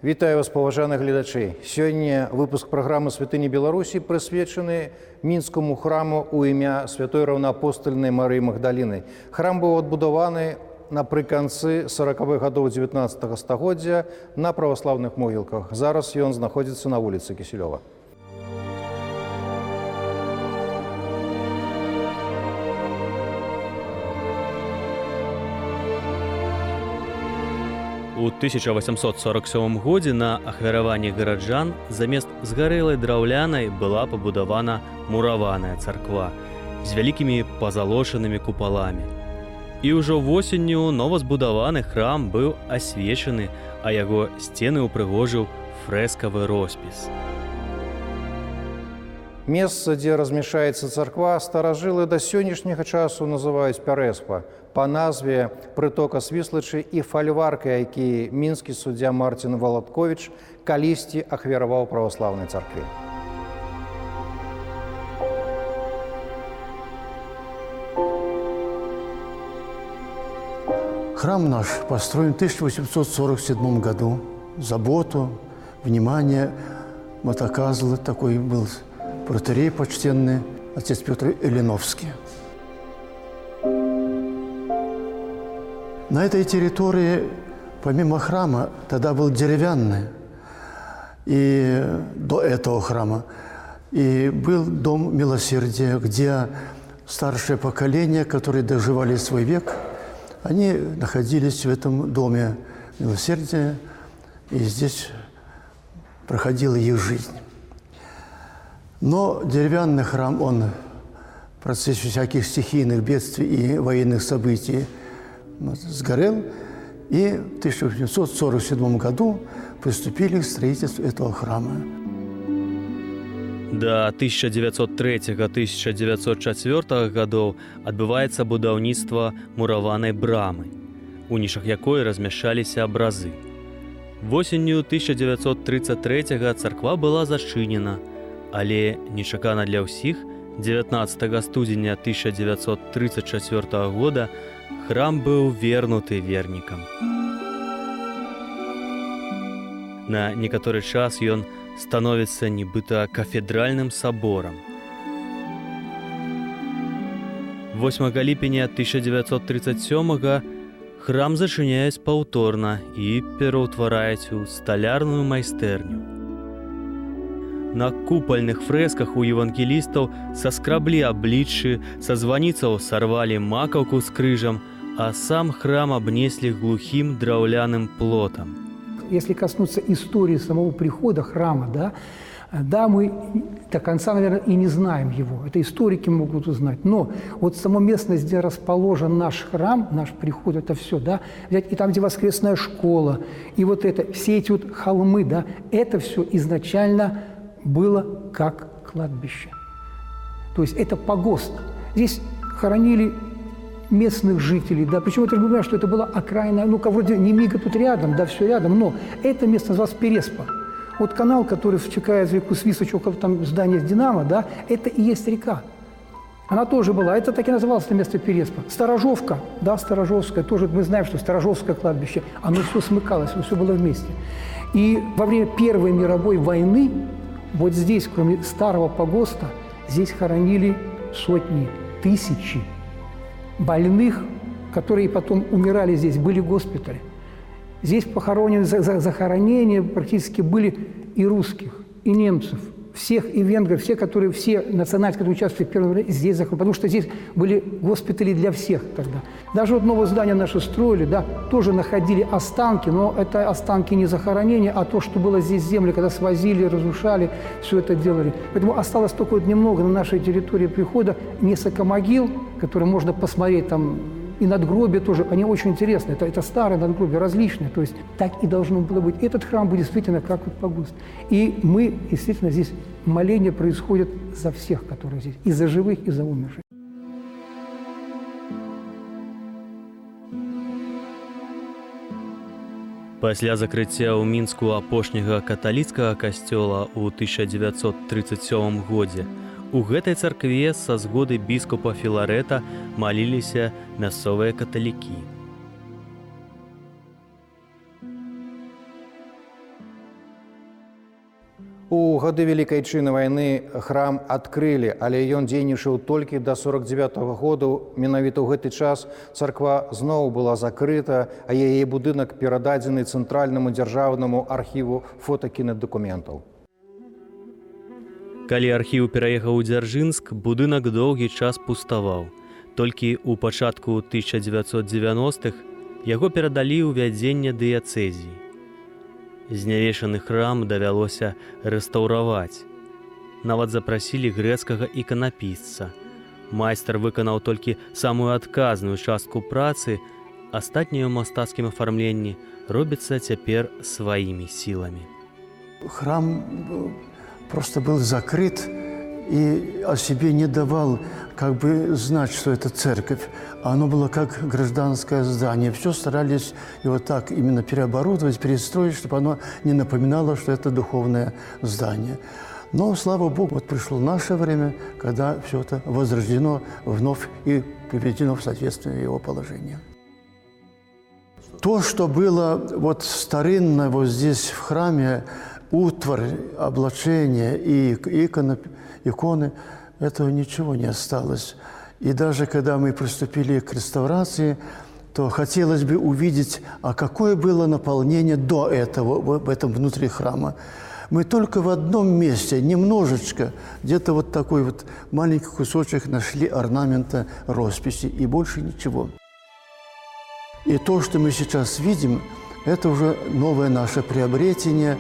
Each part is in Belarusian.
Вітаю вас, паважаны гледачы. Сёння выпуск праграмы «Святыні Беларусі» прысвечаны мінскаму храму ў імя святой раўнаапостальнай Марыі Магдаліны. Храм быў адбудаваны напрыканцы 40-х гадоў 19 стагоддзя на праваслаўных могілках. Зараз ён знаходзіцца на вуліцы Кісілёва. У 1847 годзе на ахвяраванні гараджан замест згарэлай драўлянай была пабудавана мураваная царква з вялікімі пазалочанымі купаламі. І ўжо восенню новазбудаваны храм быў асвечаны, а яго сцены ўпрыгожыў фрэскавы роспіс. Месца, дзе размяшчаецца царква, старажылы да сённяшняга часу называюць Пярэспа па назве прытока Свіслачы і фальварка, які мінскі суддзя Марцін Валатковіч калісьці ахвяраваў праваслаўнай царкве. Храм наш построен в 1847 году. Заботу, внимание вот оказывал такой был протоиерей почтенный отец Петр Элиновский. На этой территории, помимо храма, тогда был деревянный, и до этого храма, и был дом милосердия, где старшее поколение, которые доживали свой век, они находились в этом доме милосердия, и здесь проходила их жизнь. Но деревянный храм, он в процессе всяких стихийных бедствий и военных событий сгорел, и в 1847 году приступили к строительству этого храма. До 1903-1904 гадоў адбываецца будаўніцтва мураванай брамы, у нішах якой размяшчаліся абразы. Восенню 1933 царква была зачынена, але нечакана для ўсіх 19 студзеня 1934 года храм быў вернуты вернікам. На некаторы час ён становіцца нібыта кафедральным саборам. 8 ліпеня 1937 храм зачыняюць паўторна і пераўтвараюць у сталярную майстэрню. На купальных фрэсках у евангелістаў саскраблі абліччы, са званіцаў сарвалі макаўку з крыжам, а сам храм абнеслі глухім драўляным плотам. Если коснуться истории самого прихода храма, да, мы до конца, наверное, и не знаем его. Это историки могут узнать. Но вот само местность, где расположен наш храм, наш приход, это все, да, взять и там, где воскресная школа, и вот это, все эти вот холмы, да, это все изначально было как кладбище. То есть это погост. Здесь хоронили местных жителей, да, причем это же мы понимаем, что это была окраина, ну, как вроде Немига тут рядом, да, все рядом, но это место называлось Переспа. Вот канал, который втекает в реку Свислочь, около там здания Динамо, да, это и есть река. Она тоже была, это так и называлось это место Переспа. Сторожовка, да, Сторожовская, тоже мы знаем, что Сторожовское кладбище, оно все смыкалось, все было вместе. И во время Первой мировой войны вот здесь, кроме старого погоста, здесь хоронили сотни, тысячи больных, которые потом умирали здесь, были госпитали. Здесь похоронены, захоронения практически были и русских, и немцев, всех, и венгров, все, которые, все национальности, которые участвовали в Первой мировой, здесь захоронены, потому что здесь были госпитали для всех тогда. Даже вот новое здание наше строили, да, тоже находили останки, но это останки не захоронения, а то, что было здесь земли, когда свозили, разрушали, все это делали. Поэтому осталось только вот немного на нашей территории прихода, несколько могил, которые можно посмотреть там, и надгробия тоже, они очень интересны. Это старые надгробия, различные. То есть так и должно было быть. Этот храм был действительно как вот погост. И мы, действительно, здесь моление происходит за всех, которые здесь. И за живых, и за умерших. Пасля закрыцця ў Мінску апошняга каталіцкага касцёла ў 1937 годзе у гэтай царкве са згоды біскупа Філарэта маліліся мясцовыя каталікі. У гады Вялікай Айчыннай вайны храм адкрылі, але ён дзейнічаў толькі да 49-го году. Менавіта ў гэты час царква зноў была закрыта, а яе будынак перададзены Цэнтральнаму дзяржаўнаму архіву фотакінадакументаў. Калі архіў пераехаў у Дзяржынск, будынак доўгі час пуставаў. Толькі ў пачатку 1990-х яго перадалі ў вядзенне дыяцэзіі. Знявешаны храм давялося рэстаўраваць. Нават запрасілі грэцкага іканапісца. Майстар выканаў толькі самую адказную частку працы, астатняе ў мастацкім афармленні робіцца цяпер сваімі сіламі. Храм просто был закрыт и о себе не давал как бы знать, что это церковь. Оно было как гражданское здание. Все старались его так именно переоборудовать, перестроить, чтобы оно не напоминало, что это духовное здание. Но, слава Богу, вот пришло наше время, когда все это возрождено вновь и приведено в соответствие его положению. То, что было вот старинно вот здесь в храме, утварь, облачение и иконы, этого ничего не осталось. И даже когда мы приступили к реставрации, то хотелось бы увидеть, а какое было наполнение до этого в этом внутри храма. Мы только в одном месте, немножечко, где-то вот такой вот маленький кусочек нашли орнамента росписи, и больше ничего. И то, что мы сейчас видим, это уже новое наше приобретение,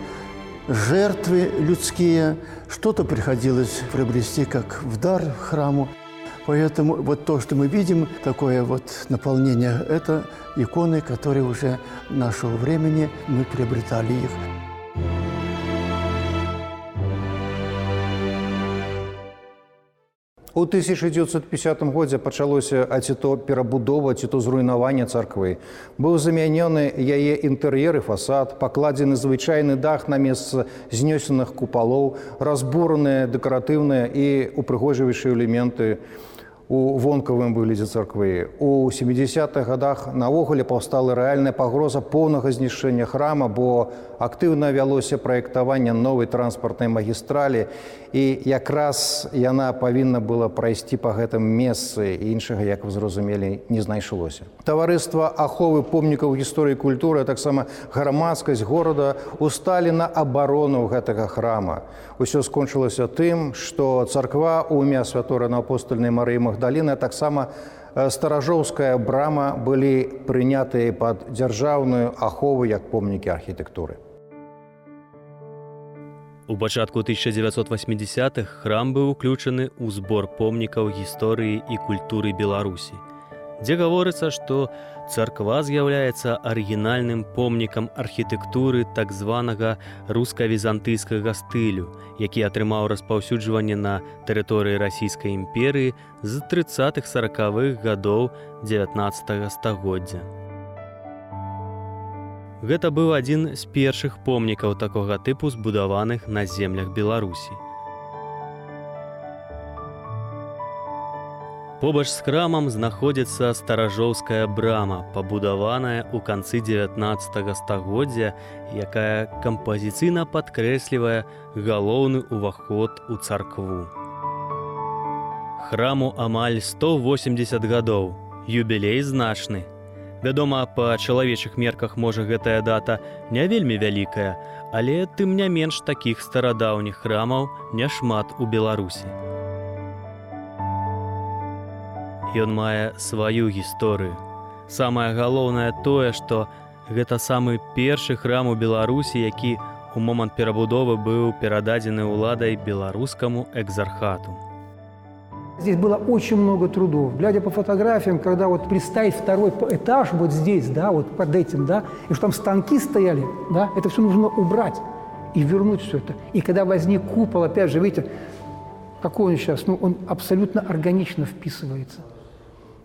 жертвы людские, что-то приходилось приобрести как в дар храму. Поэтому вот то, что мы видим, такое вот наполнение, это иконы, которые уже нашего времени, мы приобретали их. У 1950 годзе пачалося а ці то перабудова, ці то зруйнаванне царквы. Быў замянёны яе інтэр'ер і фасад, пакладзены звычайны дах на месца знесеных купалоў, разбураныя дэкаратыўныя і упрыгожваючыя элементы у вонкавым выглядзе царквы. У 70-х годах наогуле паўстала рэальная пагроза поўнага знішчэння храма, бо актыўна вялося праектаванне новай транспартнай магістралі, і якраз яна павінна была прайсці па гэтым месцы, іншага, як вы зразумелі, не знайшлося. Таварыства аховы помнікаў гісторыі і культуры, а таксама грамадскасць горада усталі на абарону гэтага храма. Усё скончылася тым, што царква ў імя святой раўнаапостальнай Марыі Магдаліны, а таксама Старажоўская брама былі прынятыя пад дзяржаўную ахову як помнікі архітэктуры. У пачатку 1980-х храм быў уключаны ў збор помнікаў гісторыі і культуры Беларусі, дзе гаворыцца, што царква з'яўляецца арыгінальным помнікам архітэктуры так званага руска-візантыйскага стылю, які атрымаў распаўсюджванне на тэрыторыі Расійскай імперыі з 30-40-х гадоў 19 стагоддзя. Гэта быў адзін з першых помнікаў такога тыпу, збудаваных на землях Беларусі. Побач з храмам знаходзіцца Старажоўская брама, пабудаваная ў канцы 19 стагоддзя, якая кампазіцыйна падкрэслівае галоўны ўваход у царкву. Храму амаль 180 гадоў. Юбілей значны. Вядома, па чалавечых мерках можа гэтая дата не вельмі вялікая, але тым не менш такіх старадаўніх храмаў няшмат у Беларусі. Ён мае сваю гісторыю. Самае галоўнае тое, што гэта самы першы храм у Беларусі, які ў момант перабудовы быў перададзены ўладай беларускаму экзархату. Здесь было очень много трудов. Глядя по фотографиям, когда вот представить второй этаж вот здесь, да, вот под этим, да, и что там станки стояли, да, это все нужно убрать и вернуть все это. И когда возник купол, опять же, видите, какой он сейчас, ну, он абсолютно органично вписывается.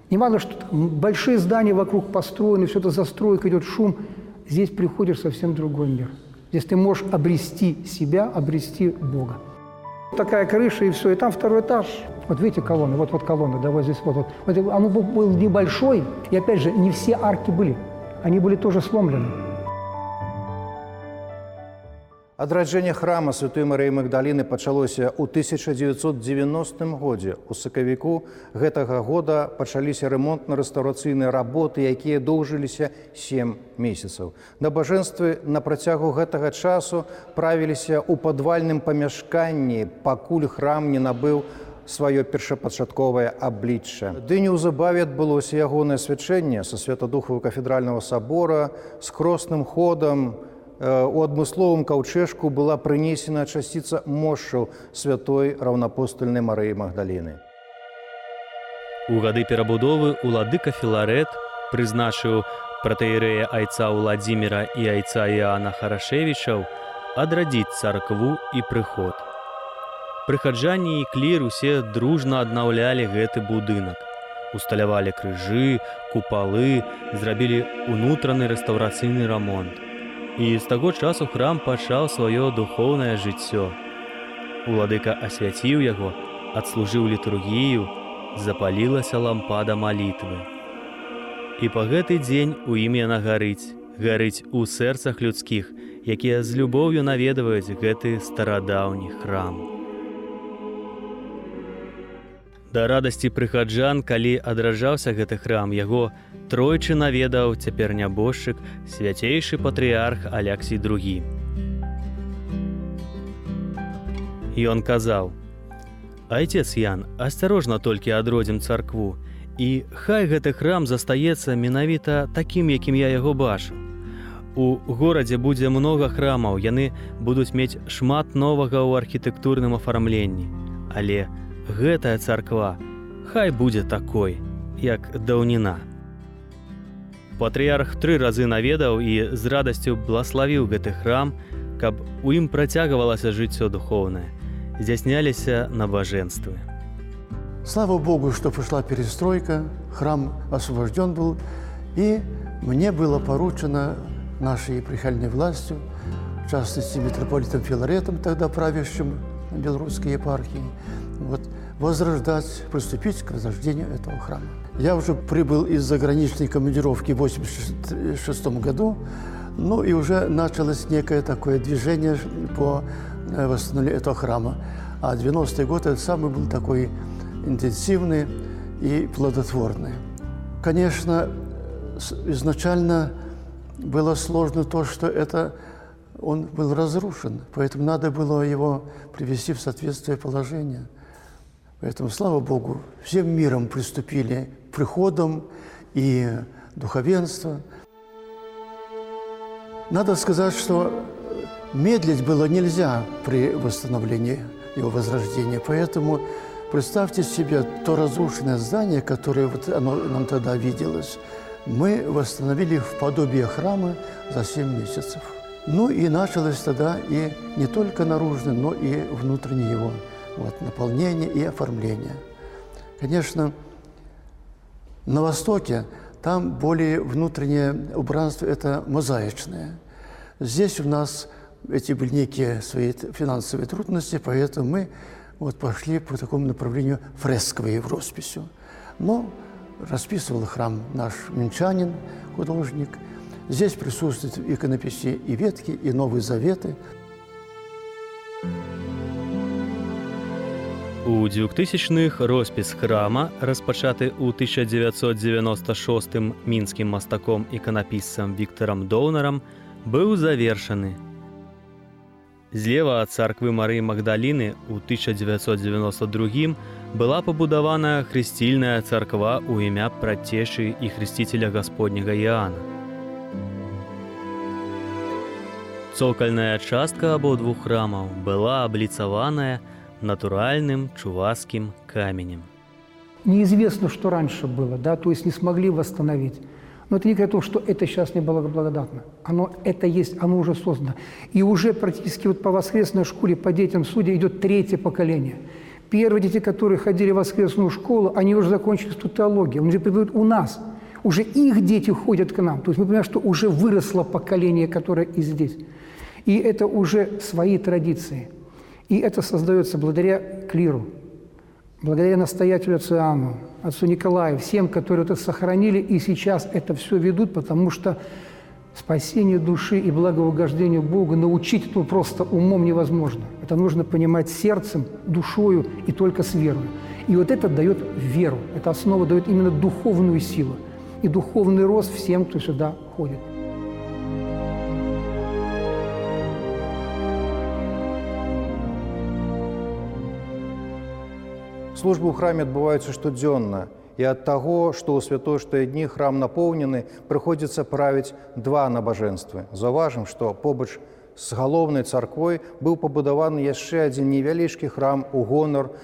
Не важно, что там большие здания вокруг построены, все это застройка, идет шум. Здесь приходишь в совсем другой мир. Здесь ты можешь обрести себя, обрести Бога. Такая крыша и все, и там второй этаж. Вот видите колонны, вот колонны, да, вот здесь вот. Вот он был небольшой, и опять же, не все арки были, они были тоже сломлены. Адраджэнне храма Святой Марыі Магдаліны пачалося ў 1990 годзе. У сакавіку гэтага года пачаліся рамонтна-рэстаўрацыйныя работы, якія доўжыліся 7 месяцаў. Набажэнствы на працягу гэтага часу правіліся ў падвальным памяшканні, пакуль храм не набыў сваё першапачатковае аблічча. Ды неўзабаве адбылося ягонае свячэнне са Святадухавага кафедральнага сабора з хросным ходам. У адмысловым каўчэжку была прынесена часціца мошчаў святой раўнапостальнай Марыі Магдаліны. У гады перабудовы уладыка Філарэт прызначыў пратаірэя айца Уладзіміра і айца Іоанна Харашевічаў адрадзіць царкву і прыход. Прыхаджане і клір усе дружна аднаўлялі гэты будынак. Усталявалі крыжы, купалы, зрабілі унутраны рэстаўрацыйны рамонт. І з таго часу храм пачаў сваё духоўнае жыццё. Уладыка асвяціў яго, адслужыў літургію, запалілася лампада малітвы. І па гэты дзень у ім яна гарыць, гарыць у сэрцах людскіх, якія з любоўю наведваюць гэты старадаўні храм. Да радасці прыхаджан, калі адраджаўся гэты храм, яго тройчы наведаў цяпер нябожчык, свяцейшы патрыарх Аляксій II. Ён казаў: «Айцец Ян, асцярожна толькі адродзім царкву, і хай гэты храм застаецца менавіта такім, якім я яго бачу. У горадзе будзе многа храмаў, яны будуць мець шмат новага ў архітэктурным афармленні. Але гэтая царква хай будзе такой, як даўніна». Патрыарх тры разы наведаў і з радасцю блаславіў гэты храм, каб у ім працягвалася жыццё духоўнае, здзяйсняліся набажэнствы. Слава Богу, что пошла перестройка, храм освобожден был, и мне было поручено нашей епархиальной властью, в частности митрополитом Филаретом, тогда правящим белорусской епархией, вот, возрождать, приступить к возрождению этого храма. Я уже прибыл из заграничной командировки в 1986 году, ну и уже началось некое такое движение по восстановлению этого храма. А 90-й год это самый был такой интенсивный и плодотворный. Конечно, изначально было сложно то, что это он был разрушен, поэтому надо было его привести в соответствие положения. Поэтому, слава Богу, всем миром приступили к приходам и духовенство. Надо сказать, что медлить было нельзя при восстановлении его возрождения. Поэтому представьте себе то разрушенное здание, которое вот оно нам тогда виделось, мы восстановили в подобие храма за 7 месяцев. Ну и началось тогда и не только наружное, но и внутреннее его вот, наполнение и оформление. Конечно, на Востоке там более внутреннее убранство – это мозаичное. Здесь у нас эти были некие свои финансовые трудности, поэтому мы вот пошли по такому направлению фресковой росписью. Но расписывал храм наш минчанин, художник. Здесь присутствуют иконописи и ветки, и Новые Заветы. У 2000-х роспіс храма, распачаты ў 1996 мінскім мастаком іканапісцам Віктарам Доўнарам, быў завершаны. Злева ад царквы Марыі Магдаліны ў 1992 была пабудавана хрысцільная царква ў імя Працешы і Хрысціцеля Гасподняга Іоанна. Цокальная частка абодвух храмаў была абліцаваная натуральным чуваскім каменем. Неизвестно, что раньше было, да, то есть не смогли восстановить. Но это не говорит о том, что это сейчас не благодатно. Оно это есть, оно уже создано. И уже практически вот по воскресной школе, по детям, судя, идет третье поколение. Первые дети, которые ходили в воскресную школу, они уже закончили теологию, они уже преподают у нас. Уже их дети ходят к нам. То есть мы понимаем, что уже выросло поколение, которое и здесь. И это уже свои традиции. И это создается благодаря клиру, благодаря настоятелю отцу Иоанну, отцу Николаю, всем, которые это сохранили и сейчас это все ведут, потому что Спасение души и благоугождению Богу научить этому просто умом невозможно. Это нужно понимать сердцем, душою и только с верой. И вот это дает веру, эта основа дает именно духовную силу и духовный рост всем, кто сюда ходит. Службы ў храме адбываюцца штодзённа, і ад таго, што ў святочныя дні храм напоўнены, прыходзіцца правіць два набажэнствы. Заўважым, што побач з галоўнай царквой быў пабудаваны яшчэ адзін невялічкі храм у гонар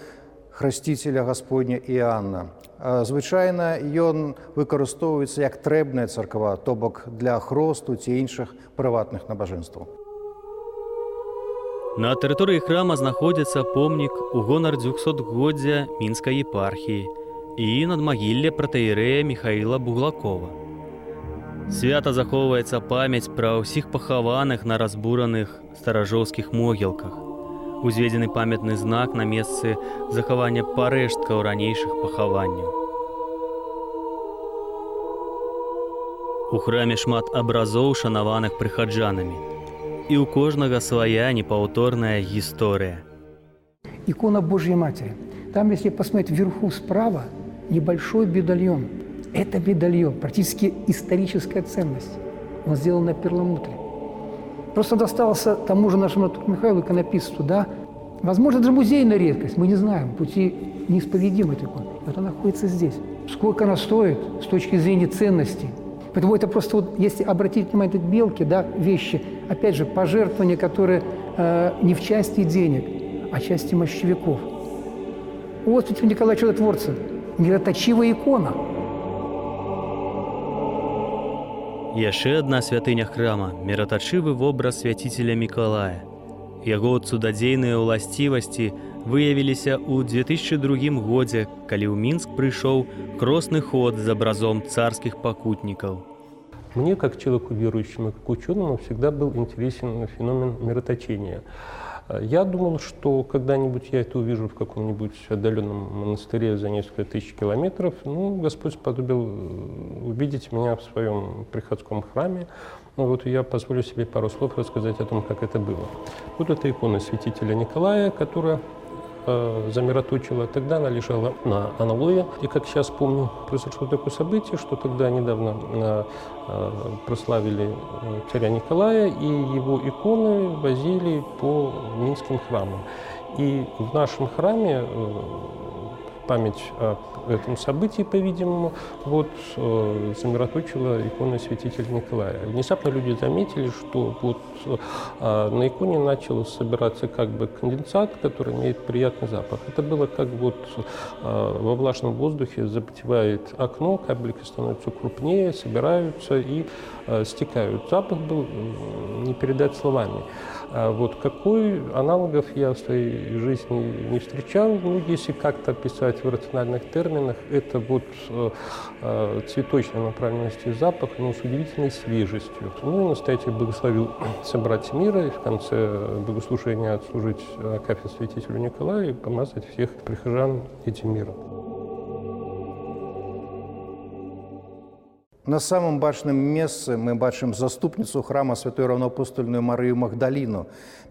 храсціцеля Гасподня Іоанна. Звычайна ён выкарыстоўваецца як трэбная царква, то бок для хросту ці іншых прыватных набажэнстваў. На тэрыторыі храма знаходзіцца помнік у гонар 200-годдзя Мінскай епархіі і надмагілле пратаірэя Михаіла Буглакова. Свята захоўваецца памяць пра ўсіх пахаваных на разбураных старажоўскіх могілках. Узведзены памятны знак на месцы захавання парэшткаў ранейшых пахаванняў. У храме шмат абразоў, шанаваных прыхаджанамі. І ў кожнага свая непаўторная гісторыя. Икона Божьей Матери. Там, если посмотреть вверху справа, небольшой медальон. Это медальон, практически историческая ценность. Он сделан на перламутре. Просто достался тому же нашему Михаилу, иконописцу, да? Возможно, даже музейная редкость, мы не знаем, пути неисповедимы такой. Вот она находится здесь. Сколько она стоит с точки зрения ценностей? Поэтому это просто, вот, если обратить внимание, это мелкие, да, вещи, опять же, пожертвования, которые не в части денег, а в части мощевиков. Вот святого Николая Чудотворца, мироточивая икона. Яшчэ адна святыня храма – міратачывы вобраз свяціцеля Мікалая. Яго цудадзейныя ўласцівасці выявіліся ў 2002 годзе, калі ў Мінск прыйшоў хросны ход з абразом царскіх пакутнікаў. Мне, как человеку верующему, как ученому, всегда был интересен феномен мироточения. Я думал, что когда-нибудь я это увижу в каком-нибудь отдаленном монастыре за несколько тысяч километров. Ну, Господь сподобил увидеть меня в своем приходском храме. Ну, вот я позволю себе пару слов рассказать о том, как это было. Вот эта икона святителя Николая, которая замироточила. Тогда она лежала на аналое. И, как сейчас помню, произошло такое событие, что тогда недавно прославили царя Николая, и его иконы возили по минским храмам. И в нашем храме память об этом событии, по-видимому, вот, замироточила икона святителя Николая. Внезапно люди заметили, что вот, на иконе начал собираться как бы конденсат, который имеет приятный запах. Это было как вот во влажном воздухе запотевает окно, капельки становятся крупнее, собираются и стекают. Запах был не передать словами. Вот какой аналогов я в своей жизни не встречал. Ну, если как-то описать в рациональных терминах, это вот цветочной направленности запах, но с удивительной свежестью. Ну, и настоятель благословил собрать мира и в конце богослужения отслужить акафист святителю Николаю и помазать всех прихожан этим миром. На самым бачным месцы мы бачым заступніцу храма святой раўнаапостальную Марыю Магдаліну.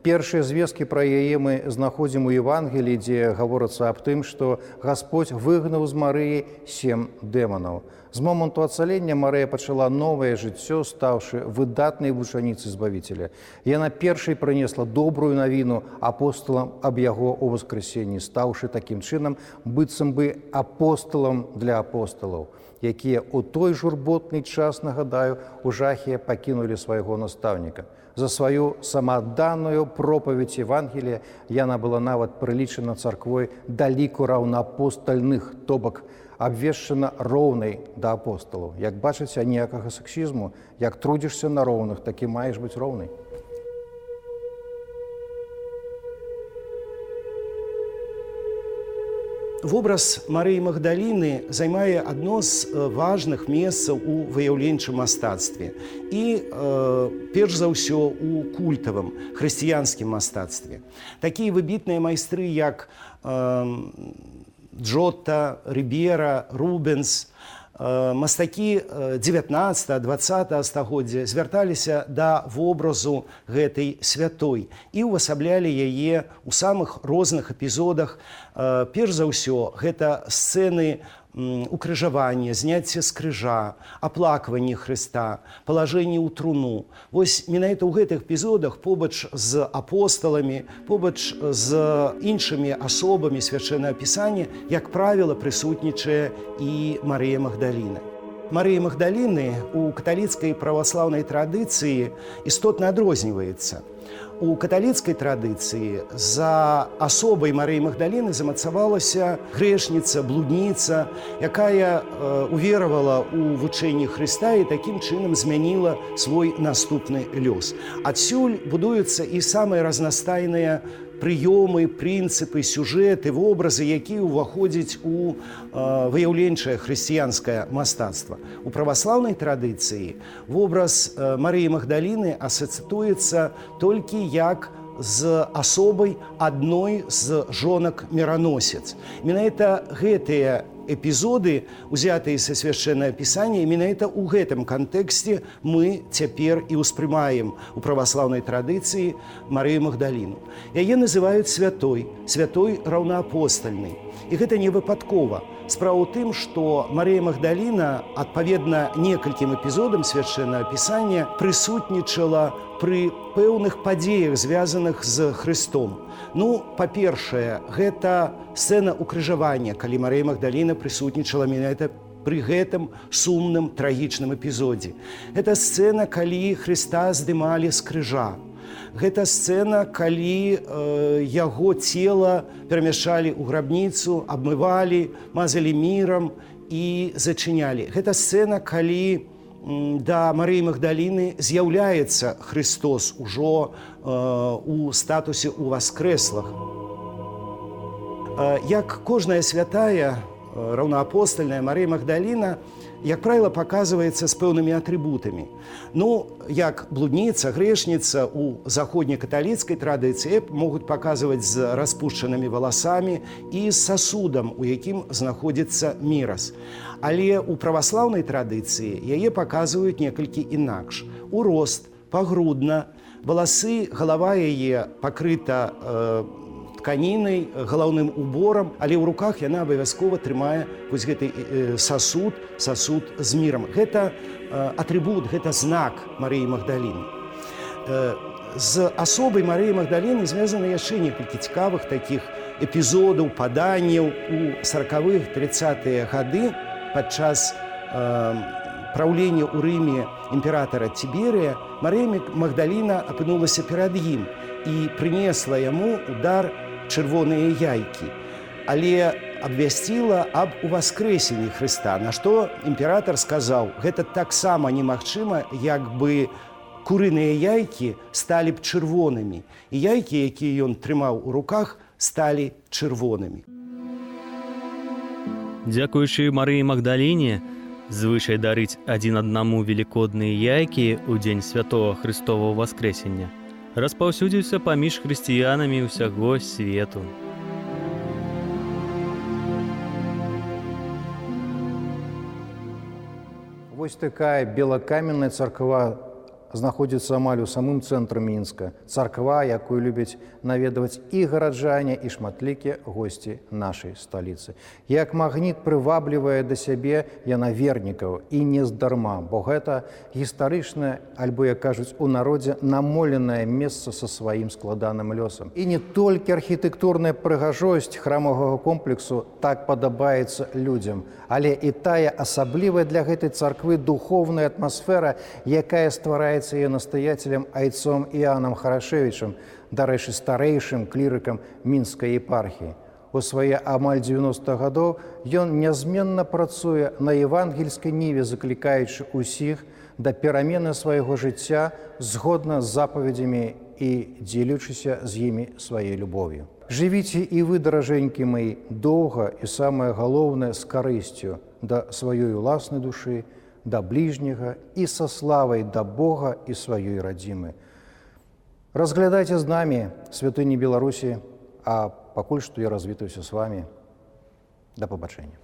Першыя звесткі пра яе мы знаходзім у Евангеліі, дзе гаворыцца аб тым, што Господь выгнаў з Марыі 7 дэманаў. З моманту ацалення Марыя пачала новае жыццё, стаўшы выдатнай вучаніцай Збавіцеля. Яна першай прынесла добрую навіну апосталам аб яго ўваскрасенні, стаўшы такім чынам быццам бы апосталам для апосталаў, якія ў той журботны час, нагадаю, у жахе пакінулі свайго настаўніка. За сваю самаадданую пропаведь Евангелія яна была нават прылічана царквой да ліку раўнаапостальных, то бок абвешчана роўнай да апосталаў. Як бачыце, ніякага сексізму, як трудзішся на роўных, так і маеш быць роўнай. Вобраз Марыі Магдаліны займае адно з важных месцаў у выяўленчым мастацтве і, перш за ўсё, у культавым хрысціянскім мастацтве. Такія выбітныя майстры, як Джотта, Рыбера, Рубенс, Мастакі 19, 20 стагоддзя звярталіся да вобразу гэтай святой і ўвасаблялі яе ў самых розных эпізодах. Перш за ўсё, гэта сцэны укрыжавання, зняцце з крыжа, аплакванне Хрыста, палажэнне ў труну. Вось менавіта ў гэтых эпізодах побач з апосталамі, побач з іншымі асобамі Свяшчэннага Пісання, як правіла, прысутнічае і Марыя Магдаліна. Марыя Магдаліны у каталіцкай праваслаўнай традыцыі істотна адрозніваецца. У каталіцкай традыцыі за асобай Марыі Магдаліны замацавалася грэшніца, блудніца, якая уверавала ў вучэнні Хрыста і такім чынам змяніла свой наступны лёс. Адсюль будуюцца і самыя разнастайныя прыёмы, прынцыпы, сюжэты, вобразы, якія ўваходзяць у выяўленчае хрысціянскае мастацтва. У праваслаўнай традыцыі вобраз Марыі Магдаліны асацытуецца толькі як з асобай адной з жонак мираносец. Менавіта гэтыя эпізоды, узятыя са Свяшчэннага Пісання, менавіта ў гэтым кантэксце мы цяпер і ўспрымаем у праваслаўнай традыцыі Марыю Магдаліну. Яе называюць святой, святой раўнаапостальнай. І гэта не выпадкова. Справа ў тым, што Марыя Магдаліна, адпаведна некалькім эпізодам Свяшчэннага Пісання, прысутнічала пры пэўных падзеях, звязаных з Хрыстом. Ну, па-першае, гэта сцэна укрыжавання, калі Марыя Магдаліна прысутнічала менавіта пры гэтым сумным трагічным эпізодзе. Гэта сцэна, калі Хрыста здымалі з крыжа. Гэта сцэна, калі яго цела перамяшчалі ў грабніцу, абмывалі, мазалі мірам і зачынялі. Гэта сцэна, калі да Марыі Магдаліны з'яўляецца Хрыстос ужо у статусе ўваскрэслага. Як кожная святая, раўнаапостальная Марыя Магдаліна, як правіла, паказваецца з пэўнымі атрыбутамі. Ну, як блудніца, грэшніца у заходнекаталіцкай традыцыі могуць паказваць з распушчанымі валасамі і з сасудам, у якім знаходзіцца мірас. Але ў праваслаўнай традыцыі яе паказваюць некалькі інакш. У рост, пагрудна, валасы, галава яе пакрыта тканінай, галаўным уборам, але ў руках яна абавязкова трымае вось гэты сасуд, сасуд з мірам. Гэта атрыбут, гэта знак Марыі Магдаліны. З асобай Марыі Магдаліны звязана яшчэ некалькі цікавых такіх эпізодаў, паданняў у 40-х, 30-е гады падчас праўлення ў Рыме імператара Тіберыя Марыя Магдаліна апынулася перад ім і прынесла яму ў дар чырвоныя яйкі, але абвясціла аб уваскрэсенні Хрыста, на што імператар сказаў, гэта таксама немагчыма, як бы курыныя яйкі сталі б чырвонымі, і яйкі, якія ён трымаў у руках, сталі чырвонымі. Дзякуючы Марыі Магдаліне, звычай дарыць адзін аднаму велікодныя яйкі ў дзень святого Хрыстовага Васкрэсення распаўсюдзіўся паміж хрысціянамі ўсяго свету. Вось такая белакаменная царква знаходзіцца амаль у самым цэнтры Мінска. Царква, якую любяць наведваць і гараджане, і шматлікія госці нашай сталіцы. Як магніт прываблівае да сябе яна вернікаў, і нездарма, бо гэта гістарычнае, альбо, як кажуць у народзе, намоленае месца са сваім складаным лёсам. І не толькі архітэктурная прыгажосць храмавага комплексу так падабаецца людзям, але і тая асаблівая для гэтай царквы духоўная атмасфера, якая ствараецца яе настоятелем айцом Іоаннам Харашевічам, дарэчы, старэйшым клірыкам Мінскай епархіі. У свае амаль 90 гадоў ён нязменна працуе на евангельскай ніве, заклікаючы ўсіх да перамены свайго жыцця згодна з запаведзямі і дзелючыся з імі сваёй любоўю. Жывіце і вы, даражэнькі мои, доўга і, самае галоўнае, з карысцю да сваёй уласнай душы, да бліжняга і са славай да Бога і сваёй радзімы. Разглядайце з намі святыні Беларусі, а пакуль што я развітваюся з вамі. Да пабачэння.